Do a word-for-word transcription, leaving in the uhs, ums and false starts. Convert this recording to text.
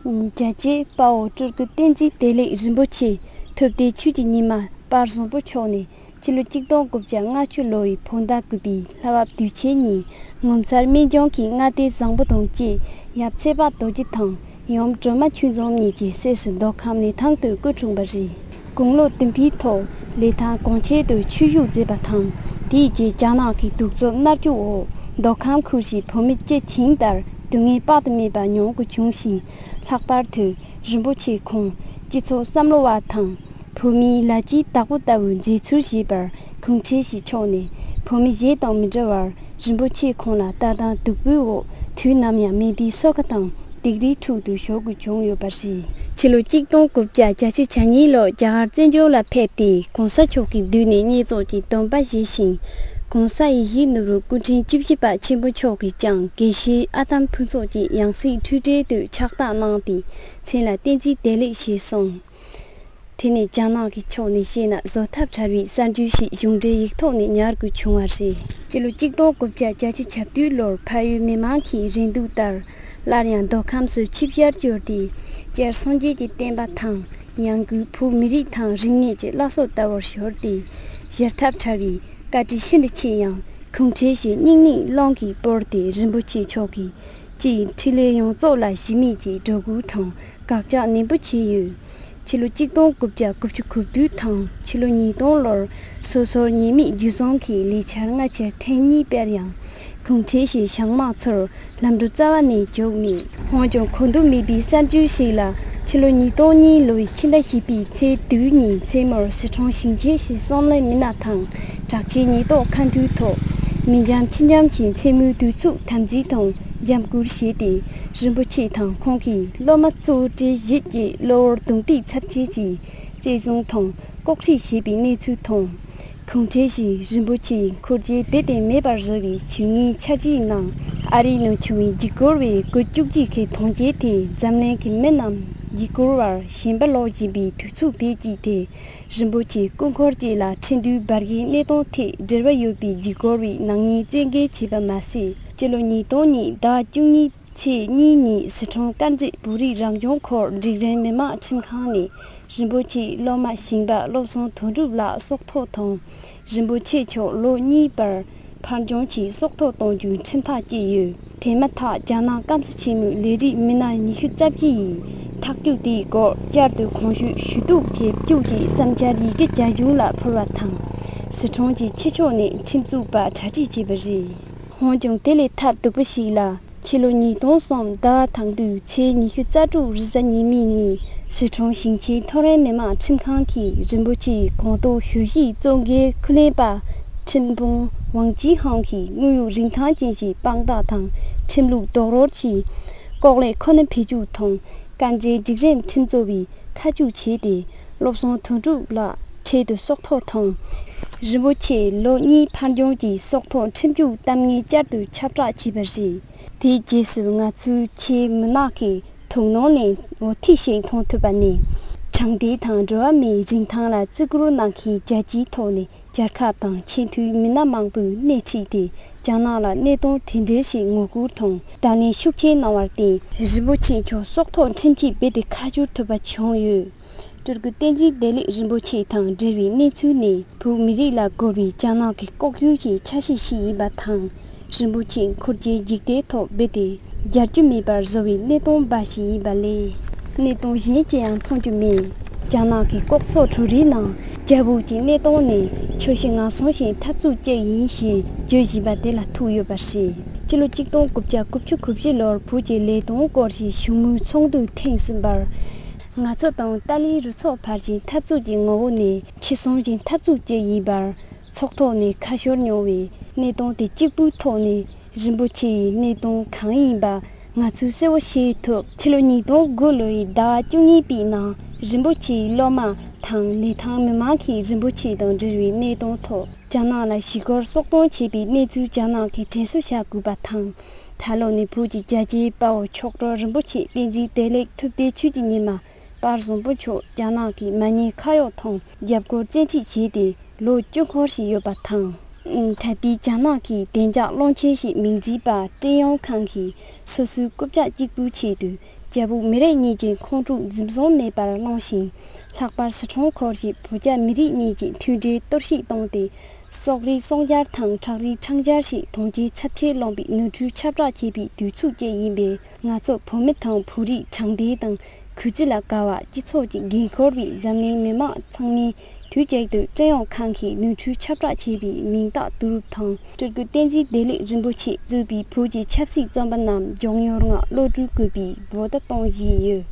རྒྱལ་གཅེས་དཔའ་བོ་སྤྲུལ་སྐུ་བསྟན་འཛིན་བདེ་ལེགས་རིན་པོ་ཆེ་ཐུབ་བསྟན་ཆོས་ཀྱི་ཉི་མ་དཔལ་བཟང་པོ་མཆོག་ནས་ཕྱི་ལོ་གཅིག་སྟོང་དགུ་བརྒྱ་ལྔ་བཅུ་ལོ་ཡི་བོད་ཟླ་དགུ་པའི་ལྷ་བབས་དུས་ཆེན་ཉིན་ངོ་མཚར་སྨན་ལྗོངས་ཀྱི་མངའ་སྡེ་བཟང་པོ་དང་བཅས་ཡབ་ཚེ་དཔག་རྡོ་རྗེ་དང་ཡུམ་སྒྲོལ་མ་ཆོས་འཛོམས་གཉིས་ཀྱི་སྲས་སུ་མདོ་ཁམས་ནས་ཐང་དུ་སྐུ་འཁྲུངས་པ་རེད། དགུང་ལོ་བདུན་པའི་ཐོག་ལི་ཐང་གངས་ཅན་དུ་ཆོས་ཞུགས་མཛད་པ་དང་། དེའི་རྗེས་རྒྱ་ནག་གི་གདུག་རྩུབ་མནར་གཅོད་འོག་མདོ་ཁམས་ཁུལ་གྱི་བོད་མི་སྤྱི་བྱིངས་ལྟར་སྡུག་བསྔལ་དཔག་ཏུ་མེད་པ་མྱོང་དགོས་བྱུང་ཞིང་། ལྷག་པར་དུ་རིན་པོ་ཆེ་ཁོང་སྤྱི་ཚོགས་བསམ་བློ་བ་དང་། བོད་མིའི་ལ་རྒྱའི་བདག་པོ་ལྟ་བུ་མཛད་ཚུལ་བཞེས་པར་གུང་ཁྲན་ཞིག་ཕྱོགས་ནས་བོད་མི་གཞན་དང་མི་འདྲ་བར་རིན་པོ་ཆེ་ཁོང་ལ་ལྟ་སྟངས་སྡུག་པོའི་འོག་དུས་ནམ་ཡང་མེ་མདའི་སོ་ཁ་དང་སྡིགས་རའི་ཁྲོད་དུ་བཞུགས་དགོས་བྱུང་ཡོད་པ་རེད། ཕྱི་ལོ་གཅིག་སྟོང་དགུ་བརྒྱ་གྱ་གཉིས་ལོར་རྒྱ་གར་བཙན་བྱོལ་ལ་ཕེབས་ཏེ་གོང་ས་མཆོག་གི་མདུན་ནས་བསྙེན་རྫོགས་ཀྱི་སྡོམ་པ་བཞེས་ཤིང་། གོང་ས་ཡིད་བཞིན་ནོར་བུ་སྐུ་ཕྲེང་བཅུ་བཞི་པ་ཆེན་པོ་མཆོག་གིས་ཀྱང་དགེ་བཤེས་ཨ་དམ་ཕུན་ཚོགས་ཀྱི་ཡང་སྲིད་འཁྲུལ་བྲལ་དུ་ཕྱག་རྟགས་གནང་སྟེ་མཚན་ལ་བསྟན་འཛིན་བདེ་ལེགས་ཞེས་གསུངས། དེ་ནས་རྒྱ་ནག་གི་ཕྱོགས་ནས་བཤད་ན་བཟོད་ཐབས་བྲལ་བའི་གསར་འགྱུར་ཞིག་གཞུང་འབྲེལ་ཡིག་ཐོག་ནས་ཉར་དགོས་བྱུང་བ་རེད། སྤྱི་ལོ་གཅིག་སྟོང་དགུ་བརྒྱ་གྱ་བདུན་ལོར་ཕ་ཡུལ་མི་མང་གི་རེ་འདུན་ལྟར་སླར་ཡང་མདོ་ཁམས་སུ་ཆིབས་ཞལ་བསྒྱུར་ཏེ། སྤྱིར་སངས་རྒྱས་ཀྱི་བསྟན་པ་དང་ཡང་སྒོས་བོད་མི་རིགས་དང་རིག་གནས་ཀྱི་བླ་སྲོག་ལྟ་བུར་གྱུར་ཏེ། བཞེས་ཐབས་བྲལ་བའི་བཀའ་དྲིན་ཤིན་ཏུ་ཆེ་ཡང་། གུང་ཁྲན་ཞིག་སྙིང་ནད་གླང་གིས་བོར་ཏེ་རིན་པོ་ཆེ་མཆོག་གིས། སྤྱི་ཡི་འཕྲིན་ལས་ཡོངས་རྫོགས་ལ་གཞི་མེད་ཀྱི་སྒྲོ་སྐུར་དང་དགག་བྱ་ནན་པོ་བྱས་ཡོད། ཕྱི་ལོ་གཅིག་སྟོང་དགུ་བརྒྱ་དགུ་བཅུ་གོ་བདུན་དང་ཕྱི་ལོ་ཉིས་སྟོང་ལོར་སོ་སོར་ཉེས་མེད་རྒྱུ་གསུམ་གྱི་ལས་འཆར་སྔ་ཕྱིར་ཐེངས་གཉིས་སྤེལ་ཡང་། གུང་ཁྲན་ཞིག་ཞང་དམངས་ཚོར་ལམ་འགྲོ་རྩ་བ་ནས་འཇུག་མེད། འོན་ཀྱང་གོ་འདུག་མེད་པའི་གསར་འགྱུར་ཞིག་ལ། ཕྱི་ལོ་ཉིས་སྟོང་གཉིས་ལོའི་ཕྱི་ཟླ་བཞི་པའི་ཚེས་བདུན་ཉིན་མཚན་མོར་སི་ཁྲོན་ཞིང་ཆེན་ཞིག་བསམ་བློའི་མི་སྣ་དང་དྲག་ཆས་ཉེན་རྟོག་ཁ་མཐུན་ཐོག་མི་འཇམ་ཕྱི་འཇམ་གྱི་མཚན་མོའི་དུས་ཚོད་དམ་འཛིན་དང་འཇམ་བསྐུལ་བྱས་ཏེ། རིན་པོ་ཆེ་དང་ཁོང་གི་སློབ་མ་གཙོ་བོ་བཀྲ་ཤིས་ཀྱིས་གློ་བུར་རྡུང་རྡེག་ཚབས་ཆེན་གྱིས་བཙན་བཟུང་དང་ལྐོག་ཁྲིད་བྱས་པའི་གནས་ཚུལ་དང་། གུང་ཁྲན་ཞིག་རིན་པོ་ཆེའི་འཁོར་གྱིས་རྦད་དེ་མེད་པར་བཟོ་བའི་ཇུས་ངན་འཆར་གཞིའི་ནང་། ཨ་རིའི་ནང་བྱུང་བའི་འཇིགས་སྐུལ་བའི་འགོ་བཅུ་གཅིག་གི་དོན་རྐྱེན་དེས་འཛམ་གླིང་གི་མི་རྣམས་འཇིགས་སྐུལ་བར་ཞེན་པ་ལོག་བཞིན་པའི་དུས་ཚོད་དེ་ཅིག་དེ། རིན་པོ་ཆེའི་སྐུ་འཁོར་བཅས་ལ་ཁྲིན་ཏུའུ་སྦར་གའི་གནས་སྟངས་ཐད་འབྲེལ་བ་ཡོད་པའི་འཇིགས་སྐུལ་བའི་ནག་ཉེས་བཙན་འགེལ་བྱས་པ་མ་ཟད། སྤྱི་ལོ་ཉིས་སྟོང་གཉིས་ཟླ་བཅུ་གཉིས་ཚེས་གཉིས་ཉིན་སི་ཁྲོན་དཀར་མཛེས་བོད་རིགས་རང་སྐྱོང་ཁུལ་སྒྲིག་རིམ་མི་མང་ཁྲིམས་ཁང་ནས་རིན་པོ་ཆེའི་སློབ་མ་ཞིང་པ་བློ་བཟང་དོན་གྲུབ་ལགས་སྲོག་ཐོག་དང་། རིན་པོ་ཆེ་མཆོག་ལོ་གཉིས་བར་ཕར་འགྱངས་ཀྱིས་སྲོག་ཐོག་གཏོང་རྒྱུའི་ཁྲིམས་ཐག་བཅད་ཡོད། དེ་མ་ཐག་རྒྱ་ནག་སྐམ་ས་ཆེན་མོའི་ལས་རིགས་མི་སྣ་ཉི་ཤུ་རྩ་བརྒྱད་ཡིས་ཐག་གཅོད་དེའི་སྐོར་བསྐྱར་དུ་གོང་ཞུས་ཞུ་གཏུག་བྱེད་བཅུག་ཅིག་བསམ་འཆར་ཡི་གེ་རྒྱ་གཞུང་ལ་ཕུལ་བ་དང་། སི་ཁྲོན་གྱི་ཆེ་ཕྱོགས་ནས་ཁྲིམས་རྩོད་པ་གྲ་སྒྲིག་བྱས་པ་རེད། འོན་ཀྱང་དེ་ལས་ཐབས་སྡུག་པ་ཞིག་ལ། ཕྱི་ལོ་ཉིས་སྟོང་གསུམ་ཟླ་བ་དང་པོའི་ཚེས་ཉི་ཤུ་རྩ་དྲུག་རེས་གཟའ་ཉི་མའི་ཉིན་སི་ཁྲོན་ཞིང་ཆེན་མཐོ་རིམ་མི་མང་ཁྲིམས་ཁང་གིས་རིན་པོ་ཆེའི་གོང་ཐོག་ཞུ་གཞིའི་གཙོ་འགན་འཁུར་ལེན་པ་ཁྲིམས་དཔོན་ཝང་ཅི་ཧང་གིས་དངོས་ཡོད་རིན་ཐང་ཅན་ཞིག་དཔང་རྟགས་དང་ཁྲིམས་ལུགས་རྡོག་རོལ་གྱིས་ལྐོག་ལས་ཁོ་ན་བེད་སྤྱོད་དང་དཀར་མཛེས་སྒྲིག་རིམ་ཁྲིམས་རྩོད་པའི་ཁ་མཆུ་བྱས་ཏེ། བློ་བཟང་དོན་གྲུབ་ལགས་འཕྲལ་དུ་སྲོག་ཐོག་དང་། རིན་པོ་ཆེ་ལོ་གཉིས་ཕར་འགྱངས་ཀྱིས་སྲོག་ཐོག་ཁྲིམས་གཅོད་གཏམ་ངན་བསྐྱར་དུ་ཁྱབ་བསྒྲགས་བྱས་པ་རེད། དེའི་རྗེས་སུ་ང་ཚོའི་ཆེས་མུན་ནག་གི་དུག་ནང་ནས་འོ་ཐིག་ཞིག་མཐོང་ཐུབ་པ་ནི། དྲང་བདེན་དང་འགྲོ་བ་མིའི་རིན་ཐང་ལ་བརྩི་བཀུར་གནང་མཁན་རྒྱལ་སྤྱིའི་ཐོག་ནས། རྒྱལ་ཁབ་དང་ཆེས་མཐོའི་མི་སྣ་མང་པོས་སྣེ་ཁྲིད་དེ་རྒྱ་ནག་ལ་གནས་སྟངས་དེ་འདྲའི་ཞིག་ངོ་རྒོལ་དང་དང་ལེན་ཤུགས་ཆེན་གནང་བར་བརྟེན། རིན་པོ་ཆེ་མཆོག་སྲོག་ཐོག་ཁྲིམས་ཆད་རྦད་དེ་ཁ་བསྒྱུར་ཐུབ་པ་བྱུང་ཡོད། སྤྲུལ་སྐུ་བསྟན་འཛིན་བདེ་ལེགས་རིན་པོ་ཆེ་དང་འབྲེལ་བའི་གནས་ཚུལ་ནི། བོད་མི་རིགས་ལ་རྒོལ་བའི་རྒྱ་ནག་གི་ལྐོག་གྱུར་གྱི་ཆ་ཤས་ཤིག་ཡིན་པ་དང་། རིན་པོ་ཆེ་འཁོར་གྱི་འཇིག་རྟེན་ཐོག་རྦད་དེ་རྒྱལ་རྒྱུ་མེད་པར་བཟོ་བའི་གནས་སྟངས་འབའ་ཞིག་ཡིན་པ་ལས། གནས་སྟངས་གཞན་ཅི་ཡང་མཐོང་རྒྱུ་མེད། རྒྱ་ནག་གི་ལྐོག་ཚོགས་གྲུ་རིགས་ནང་རྒྱ་བོད་ཀྱི་གནས་སྟངས་ནི་ཁྱོད་ཤི་ང་སོང་ཞིང་འཐབ་རྩོད་ཅིག་ཡིན་ཞེས་བརྗོད་བཞིན་པ་དེ་ལ་ཐུག་ཡོད་པ་རེད། སྤྱི་ལོ་གཅིག་སྟོང་དགུ་བརྒྱ་དགུ་བཅུ་གོ་བཞི་ལོར་བོད་ཀྱི་ལས་དོན་སྐོར་གྱི་བཞུགས་མོལ་ཚོགས་འདུ་ཐེངས་གསུམ་པར། ང་ཚོ་དང་ཏཱ་ལའི་རུ་ཚོགས་བར་གྱི་འཐབ་རྩོད་ཀྱི་ངོ་བོ་ནི་ཕྱི་སོང་གི་འཐབ་རྩོད་ཅིག་ཡིན་པར་ཚོགས་ཐོག་ནས་ཁ་ཤོར་མྱོང་བས། གནས་སྟངས་དེ་གཅིག་པུའི་ཐོག་ནས་རིན་པོ་ཆེའི་གནས་སྟངས་གང་ཡིན་པ་ང་ཚོས་གསལ་བོ་ཤེས་ཐུབ། ཕྱི་ལོ་ཉིས་སྟོང་དགུ་ལོའི་ཟླ་བ་བཅུ་གཉིས་པའི་ནང་རིན་པོ་ཆེའི་སློབ་མ་དང་ལི་ཐང་མི་མང་གིས་རིན་པོ་ཆེ་དང་འབྲེལ་བའི་གནས་སྟངས་ཐོག་རྒྱ་ནག་ལ་ཞི་རྒོལ་སྲོག་གཏོང་བྱས་པའི་གནས་ཚུལ་རྒྱ་ནག་གིས་དྲན་གསོ་བྱ་དགོས་པ་དང་། ད་ལོ་ནི་བོད་ཀྱི་རྒྱལ་གཅེས་དཔའ་བོ་མཆོག་སྤྲུལ་རིན་པོ་ཆེ་བསྟན་འཛིན་བདེ་ལེགས་ཐུབ་བསྟན་ཆོས་ཀྱི་ཉི་མ་དཔལ་བཟང་པོ་མཆོག་རྒྱ་ནག་གི་མ་ཉེས་ཁ་གཡོག་དང་རྒྱབ་སྐོར་བཙན་ཁྲིད་བྱས་ཏེ་ལོ་བཅུ་འཁོར་བཞིན་ཡོད་པ་དང་། ད་ལྟའི་རྒྱ་ནག་གི་བདེ་འཇགས་བློན་ཆེན་ཞིག་མིང་འཛིན་པ་ཀྲེན་ཡོང་ཁང་གིས་སོ་སོའི་རྐུབ་བཀྱག་གཅིག་པུའི་ཆེད་དུ་ རྒྱ་བོད་མི་རིགས་གཉིས་ཀྱི་ཁོང་ཁྲོ་འཛིན་བཟུང་མེད་པར་བླངས་ཤིང་། ལྷག་པར་སི་ཁྲོན་ཁུལ་གྱི་བོད་རྒྱ་མི་རིགས་གཉིས་ཀྱི་མཐུན་སྒྲིལ་གཏོར་བཤིག་བཏང་སྟེ། སོག་རིགས་གསོག་འཇལ་དང་ཁྲག་རིགས་ཁྲག་འཇལ་ཞེས་དོན་རྐྱེན་ཚབས་ཆེ་སློང་བའི་ནོར་འཁྲུལ་ཁྱབ་བསྒྲགས་བྱས་པའི་དུས་ཚོད་ཅིག་ཡིན་པས། ང་ཚོ་བོད་མི་དང་བོད་རིགས་དྲང་བདེན་དང་གུས་བརྩི་ལ་དགའ་བ། སྤྱི་ཚོགས་ཀྱི་འགན་འཁུར་བའི་འཛམ་གླིང་མི་མང་ཚང་མས་དུས་གཅིག་ཏུ་བསྟན་འོག་ཁང་གིས་ནོར་འཁྲུལ་ཁྱབ་བསྒྲགས་བྱས་པའི་མིང་རྟགས་བསྡུ་རུབ་དང་། སྤྲུལ་སྐུ་བསྟན་འཛིན་བདེ་ལེགས་རིན་པོ་ཆེས་གཙོས་པའི་བོད་ཀྱི་ཆབ་སྲིད་བཙོན་པ་རྣམས་མགྱོགས་མྱུར་ངང་གློད་གྲོལ་དགོས་པའི་འབོད་སྒྲ་གཏོང་བཞིན་ཡོད།